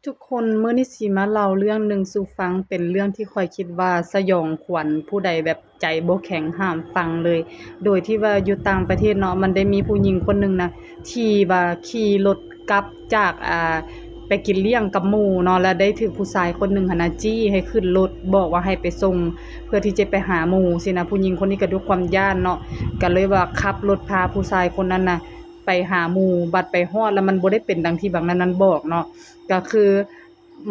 ທຸກຄົນ, ມື້ນີ້ຊິມາເລົ່າເລື່ອງໜຶ່ງສູ່ຟັງ, ເປັນເລື່ອງທີ່ຂ້ອຍຄິດວ່າສະຫຍອງຂວັນຜູ້ໃດແບບໃຈບໍ່ແຂງຫ້າມຟັງເລີຍ. ໂດຍທີ່ວ່າຢູ່ຕ່າງປະເທດເນາະ, ມັນໄດ້ມີຜູ້ຍິງຄົນໜຶ່ງນະ ທີ່ວ່າຂີ່ລົດກັບຈາກ ອ່າ ໄປກິນລ້ຽງກັບໝູ່ເນາະ, ແລ້ວໄດ້ຖືກຜູ້ຊາຍຄົນໜຶ່ງຫັ້ນນະ ຈີ້ໃຫ້ຂຶ້ນລົດ, ບອກວ່າໃຫ້ໄປສົ່ງ ເພື່ອທີ່ຈະໄປຫາໝູ່ຊີ້ນະ. ຜູ້ຍິງຄົນນີ້ກໍດ້ວຍຄວາມຢ້ານເນາະ, ກໍເລີຍວ່າຂັບລົດພາຜູ້ຊາຍຄົນນັ້ນນະ ໄປຫາໝູ່, ບັດໄປຮອດແລ້ວມັນບໍ່ໄດ້ເປັນດັ່ງທີ່ບາງນັ້ນນັ້ນບອກເນາະ. ກໍຄື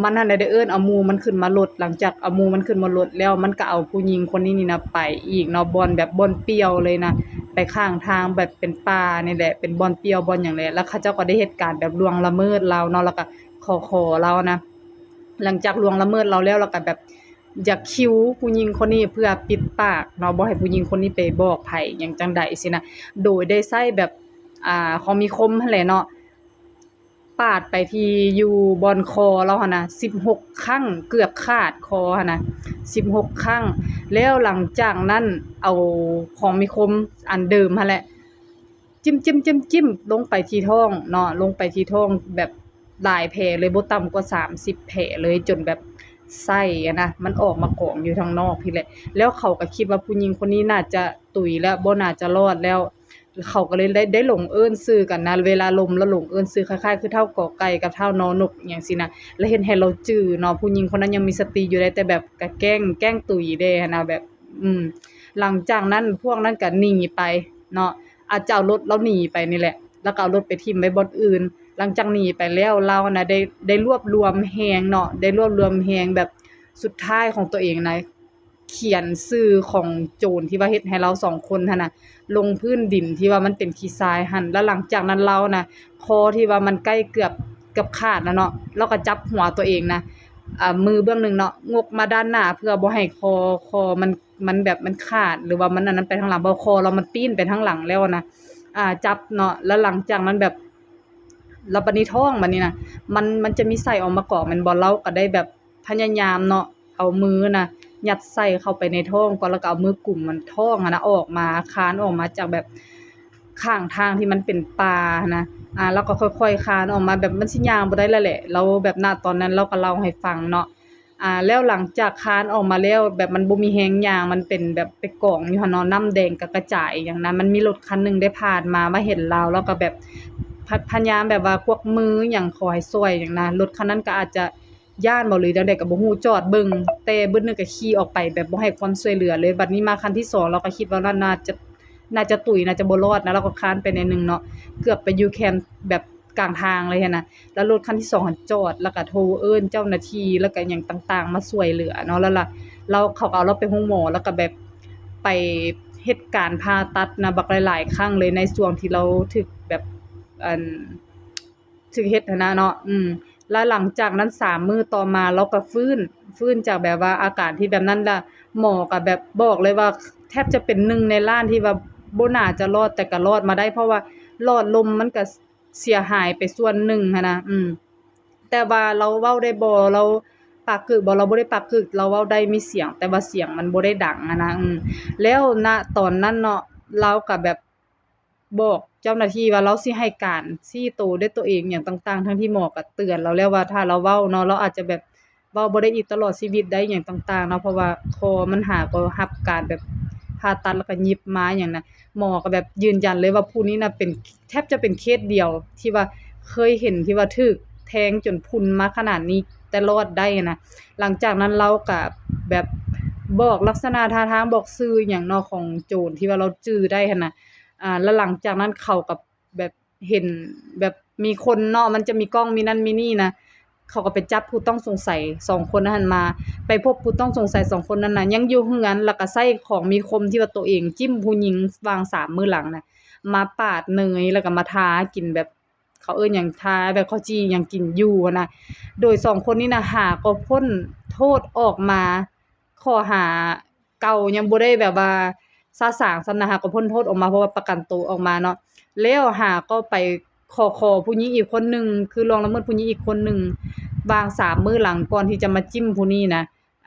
ມັນຫັ້ນແຫຼະໄດ້ເອີ້ນເອົາໝູ່ມັນຂຶ້ນມາລົດ, ຫຼັງຈາກເອົາໝູ່ມັນຂຶ້ນມາລົດແລ້ວ ມັນກໍເອົາຜູ້ຍິງຄົນນີ້ນີ້ນະໄປອີກເນາະ, ບ່ອນແບບບ່ອນປ່ຽວເລີຍນະ, ໄປຂ້າງທາງແບບເປັນປ່ານີ້ແຫຼະ, ເປັນບ່ອນປ່ຽວບ່ອນຫຍັງແຫຼະ. ແລ້ວເຂົາເຈົ້າກໍໄດ້ເຮັດການແບບລ່ວງລະເມີດລາວເນາະ, ແລ້ວກໍຂໍ ຂໍລາວນະ. ຫຼັງຈາກລ່ວງລະເມີດລາວແລ້ວ ແລ້ວກໍແບບຢາກຄິວຜູ້ຍິງຄົນນີ້ເພື່ອປິດປາກເນາະ, ບໍ່ໃຫ້ຜູ້ຍິງຄົນນີ້ໄປບອກໃຜຫຍັງຈັ່ງໃດຊີ້ນະ, ໂດຍໄດ້ໃຊ້ແບບ ອ່າ ຂອງມີຄົມຫັ້ນແຫຼະເນາະ ປາດໄປທີ່ຢູ່ບ່ອນຄໍລາວຫັ້ນນະ ສິບຫົກຄັ້ງ, ເກືອບຂາດຄໍຫັ້ນນະ ສິບຫົກຄັ້ງ. ແລ້ວຫຼັງຈາກນັ້ນເອົາຂອງມີຄົມອັນເດີມຫັ້ນແຫຼະ ຈິ້ມໆໆໆ ລົງໄປທີ່ທ້ອງເນາະ, ລົງໄປທີ່ທ້ອງແບບຫຼາຍແຜເລີຍ, ບໍ່ຕ່ຳກວ່າສາມສິບແຜເລີຍ, ຈົນແບບໄສ້ຫັ້ນນະ ມັນອອກມາກອງຢູ່ທາງນອກພີ້ແຫຼະ. ແລ້ວເຂົາກໍຄິດວ່າຜູ້ຍິງຄົນນີ້ໜ້າຈະຕຸຍແລ້ວ, ບໍ່ໜ້າຈະລອດແລ້ວ. ເຂົາກໍເລີຍໄດ້ ໄດ້ຫຼົງເອີ້ນຊື່ກັນນະ, ເວລາລົມແລ້ວຫຼົງເອີ້ນຊື່ ຄ້າຍໆຄືທ້າວກໍໄກ່ກັບທ້າວນໍນົກຫຍັງຊີ້ນະ, ແລ້ວເຮັດໃຫ້ລາວຈື່ເນາະ. ຜູ້ຍິງຄົນນັ້ນຍັງມີສະຕິຢູ່ເດ້, ແຕ່ແບບກະແກ້ງ ແກ້ງຕຸຍເດ້ຫັ້ນນະ, ແບບ ອືມ ຫຼັງຈາກນັ້ນພວກນັ້ນກໍໜີໄປເນາະ, ອາດຈະເອົາລົດລາວໜີໄປນີ້ແຫຼະ, ແລ້ວກໍເອົາລົດໄປຖິ້ມໄວ້ບ່ອນອື່ນ. ຫຼັງຈາກໜີໄປແລ້ວ ລາວນະໄດ້ ໄດ້ລວບລວມແຮງເນາະ, ໄດ້ລວບລວມແຮງແບບສຸດທ້າຍຂອງຕົວເອງນະ ຂຽນຊື່ຂອງໂຈນທີ່ວ່າເຮັດໃຫ້ລາວສອງຄົນຫັ້ນນະ ລົງພື້ນດິນທີ່ວ່າມັນເປັນຂີ້ຊາຍຫັ້ນ. ແລ້ວຫຼັງຈາກນັ້ນລາວນະ ຄໍທີ່ວ່າມັນໃກ້ເກືອບ ເກືອບຂາດແລ້ວເນາະ, ລາວກໍຈັບຫົວຕົວເອງນະ ອ່າ ມືເບື້ອງໜຶ່ງເນາະ ງົກມາດ້ານໜ້າ ເພື່ອບໍ່ໃຫ້ຄໍ ຄໍມັນ ມັນແບບມັນຂາດ ຫຼືວ່າມັນອັນນັ້ນໄປທາງຫຼັງ, ເພາະຄໍລາວມັນປີ້ນໄປທາງຫຼັງແລ້ວນະ. ອ່າ ຈັບເນາະ, ແລ້ວຫຼັງຈາກນັ້ນແບບ ແລ້ວບັດນີ້ທ້ອງບັດນີ້ນະ ມັນ ມັນຈະມີໄສ້ອອກມາກອກແມ່ນບໍ່? ລາວກໍໄດ້ແບບພະຍາຍາມເນາະ ເອົາມືນະ ຍັດໄສ້ເຂົ້າໄປໃນທ້ອງກ່ອນ ແລ້ວກໍເອົາມືກຸມມັນທ້ອງຫັ້ນນະ ອອກມາ ຄານອອກມາຈາກແບບຂ້າງທາງທີ່ມັນເປັນປ່າຫັ້ນນະ. ອ່າ ລາວກໍຄ່ອຍໆຄານອອກມາ ແບບມັນຊິຍ່າງບໍ່ໄດ້ແລ້ວແຫຼະ ລາວແບບ ນະຕອນນັ້ນລາວກໍເລົ່າໃຫ້ຟັງເນາະ. ອ່າ ແລ້ວຫຼັງຈາກຄານອອກມາແລ້ວ ແບບມັນບໍ່ມີແຮງຍ່າງ ມັນເປັນແບບໄປກອງຢູ່ຫັ້ນເນາະ ນ້ຳແດງກະກະຈາຍຫຍັງນະ. ມັນມີລົດຄັນໜຶ່ງໄດ້ຜ່ານມາ ມາເຫັນລາວ ລາວກໍແບບ ພະ ພະຍາຍາມແບບວ່າກວັກມືຫຍັງ ຂໍໃຫ້ຊ່ວຍຫຍັງນະ. ລົດຄັນນັ້ນກໍອາດຈະ ຢ້ານບໍ່ ຫຼືແນວໃດກໍບໍ່ຮູ້ ຈອດເບິ່ງ ແຕ່ບຶດໜຶ່ງກໍຂີ່ອອກໄປແບບບໍ່ໃຫ້ຄວາມຊ່ວຍເຫຼືອເລີຍ. ບັດນີ້ມາຄັນທີສອງ ລາວກໍຄິດວ່າລາວໜ້າຈະ ໜ້າຈະຕຸຍ ໜ້າຈະບໍ່ລອດນະ, ລາວກໍຄານໄປໜ້ອຍໜຶ່ງເນາະ ເກືອບໄປຢູ່ແຄມແບບກາງທາງເລີຍຫັ້ນນະ. ແລ້ວລົດຄັນທີສອງຫັ້ນຈອດ ແລ້ວກໍໂທເອີ້ນເຈົ້າໜ້າທີ່ ແລ້ວກໍຫຍັງຕ່າງໆມາຊ່ວຍເຫຼືອເນາະ. ແລ້ວລະ ລາວ ເຂົາກໍເອົາລາວໄປໂຮງໝໍ ແລ້ວກໍແບບໄປເຮັດການຜ່າຕັດນະ ບັກຫຼາຍໆຄັ້ງເລີຍ ໃນຊ່ວງທີ່ລາວຖືກແບບ ອັນ ຖືກເຮັດຫັ້ນນະເນາະ. ອືມ ແລ້ວຫຼັງຈາກນັ້ນສາມມື້ຕໍ່ມາ ລາວກໍຟື້ນ ຟື້ນຈາກແບບວ່າອາການທີ່ແບບນັ້ນ ລະໝໍກໍແບບບອກເລີຍວ່າ ແທບຈະເປັນໜຶ່ງໃນລ້ານທີ່ວ່າບໍ່ໜ້າຈະລອດ ແຕ່ກໍລອດມາໄດ້ ເພາະວ່າຫຼອດລົມມັນກໍເສຍຫາຍໄປສ່ວນໜຶ່ງຫັ້ນນະ. ອືມ ແຕ່ວ່າລາວເວົ້າໄດ້ບໍ່ ລາວປາກກືກບໍ່ ລາວບໍ່ໄດ້ປາກກືກ ລາວເວົ້າໄດ້ມີສຽງ ແຕ່ວ່າສຽງມັນບໍ່ໄດ້ດັງຫັ້ນນະ. ອືມ ແລ້ວ ນະ ຕອນນັ້ນເນາະ ລາວກໍແບບ ບອກເຈົ້າໜ້າທີ່ວ່າລາວຊິໃຫ້ການຊີ້ໂຕດ້ວຍຕົວເອງຫຍັງຕ່າງໆ ທັງທີ່ໝໍກໍເຕືອນລາວແລ້ວວ່າ ຖ້າລາວເວົ້າເນາະ ລາວອາດຈະແບບເວົ້າບໍ່ໄດ້ອີກຕະຫຼອດຊີວິດໄດ້ຫຍັງຕ່າງໆເນາະ, ເພາະວ່າຄໍມັນຫາກໍຮັບການແບບຜ່າຕັດ ແລ້ວກໍຫຍິບມາຫຍັງນະ. ໝໍກໍແບບຢືນຢັນເລີຍວ່າຜູ້ນີ້ນະເປັນ ແທບຈະເປັນເຄສດຽວທີ່ວ່າເຄີຍເຫັນທີ່ວ່າຖືກແທງຈົນພຸ່ນມາຂະໜາດນີ້ ແຕ່ລອດໄດ້ນະ. ຫຼັງຈາກນັ້ນລາວກໍແບບບອກລັກສະນະທ່າທາງ ບອກຊື່ຫຍັງເນາະ ຂອງໂຈນທີ່ວ່າລາວຈື່ໄດ້ຫັ້ນນະ. ອ່າ ແລ້ວຫຼັງຈາກນັ້ນເຂົາກໍແບບເຫັນ ແບບມີຄົນເນາະ ມັນຈະມີກ້ອງ ມີນັ້ນມີນີ້ນະ, ເຂົາກໍໄປຈັບຜູ້ຕ້ອງສົງໄສສອງຄົນນັ້ນມາ. ໄປພົບຜູ້ຕ້ອງສົງໄສສອງຄົນນັ້ນນະ ຍັງຢູ່ເຮືອນ ແລ້ວກໍໃຊ້ຂອງມີຄົມທີ່ວ່າໂຕເອງຈິ້ມຜູ້ຍິງຫວ່າງສາມມື້ຫຼັງນະ ມາປາດເນີຍ ແລ້ວກໍມາທາກິນ ແບບເຂົາເອີ້ນຫຍັງ ທາແບບເຂົ້າຈີ່ຫຍັງກິນຢູ່ຫັ້ນນະ. ໂດຍສອງຄົນນີ້ນະ ຫາກໍພົ້ນໂທດອອກມາ ຂໍ້ຫາເກົ່າຍັງບໍ່ໄດ້ແບບວ່າສະສາງຊ້ຳນະ, ຫາກໍພົ້ນໂທດອອກມາ ເພາະວ່າປະກັນໂຕອອກມາເນາະ. ແລ້ວຫາກໍໄປຂໍ ຂໍຜູ້ຍິງອີກຄົນໜຶ່ງ ຄືລ່ວງລະເມີດຜູ້ຍິງອີກຄົນໜຶ່ງ ຫວ່າງສາມມື້ຫຼັງ ກ່ອນທີ່ຈະມາຈິ້ມຜູ້ນີ້ນະ.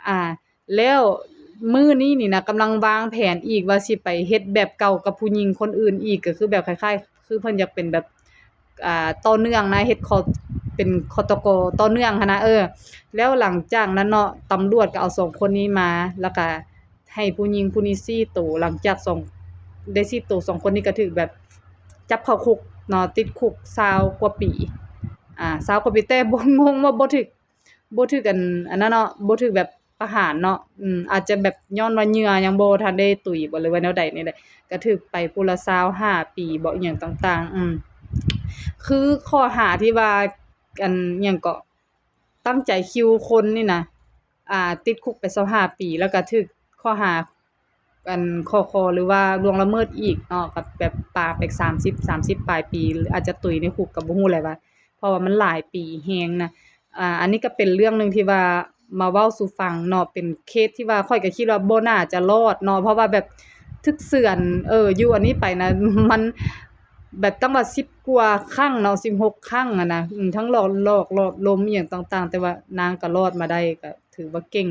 ອ່າ ແລ້ວມື້ນີ້ນີ້ນະ ກຳລັງວາງແຜນອີກວ່າຊິໄປເຮັດແບບເກົ່າກັບຜູ້ຍິງຄົນອື່ນອີກ ກໍຄືແບບຄ້າຍໆ ຄືເພິ່ນຢາກເປັນແບບ ອ່າ ຕໍ່ເນື່ອງນະ ເຮັດຂໍ້ ເປັນ ຄຕກ ຕໍ່ເນື່ອງຫັ້ນນະ ເອີ ແລ້ວຫຼັງຈາກນັ້ນເນາະ ຕຳຫຼວດກໍເອົາສອງຄົນນີ້ມາ ແລ້ວກໍໃຫ້ຜູ້ຍິງຜູ້ນີ້ຊີ້ໂຕ ຫຼັງຈາກສອງ ໄດ້ຊີ້ໂຕສອງຄົນນີ້ກໍຖືກແບບຈັບເຂົ້າຄຸກເນາະ ຕິດຄຸກຊາວກວ່າປີ ອາ ຊາວກວ່າປີ ແຕ່ບໍ່ ງົງວ່າບໍ່ຖືກ ບໍ່ຖືກອັນ ອັນນັ້ນເນາະ ບໍ່ຖືກແບບປະຫານເນາະ ອືມ ອາດຈະແບບຍ້ອນວ່າເຫຍື່ອຍັງບໍ່ທັນໄດ້ຕຸຍບໍ ຫຼືວ່າແນວໃດນີ້ແຫຼະ ກໍຖືກໄປພຸ້ນລະຊາວຫ້າປີບໍ ອີ່ຫຍັງຕ່າງໆ ອືມ ຄືຂໍ້ຫາທີ່ວ່າ ອັນ ຫຍັງເກາະ ຕັ້ງໃຈຄິວຄົນນີ້ນະ ອ່າ ຕິດຄຸກໄປຊາວຫ້າປີ ແລ້ວກໍຖືກຂໍ້ຫາ ອັນ ຄຄ ຫຼືວ່າລ່ວງລະເມີດອີກເນາະ ກໍແບບປາໄປສາມສິບ ສາມສິບປາຍປີ ຫຼືອາດຈະຕຸຍໃນຄຸກ ກໍບໍ່ຮູ້ແຫຼະວ່າ ເພາະວ່າມັນຫຼາຍປີແຮງນະ ອ່າ ອັນນີ້ກໍເປັນເລື່ອງໜຶ່ງທີ່ວ່າມາເວົ້າສູ່ຟັງເນາະ ເປັນເຄສທີ່ວ່າຂ້ອຍກໍຄິດວ່າບໍ່ໜ້າຈະລອດເນາະ ເພາະວ່າແບບຖືກເຊືອນ ເອີ ຢູ່ອັນນີ້ໄປນະ ມັນແບບຕັ້ງວ່າສິບກວ່າຄັ້ງເນາະ ສິບຫົກຄັ້ງຫັ້ນນະ ອືມ ທັງຫຼອກຫຼອກຫຼອດລົມອີ່ຫຍັງຕ່າງໆ ແຕ່ວ່ານາງກໍລອດມາໄດ້ ກໍຖືວ່າເກັ່ງ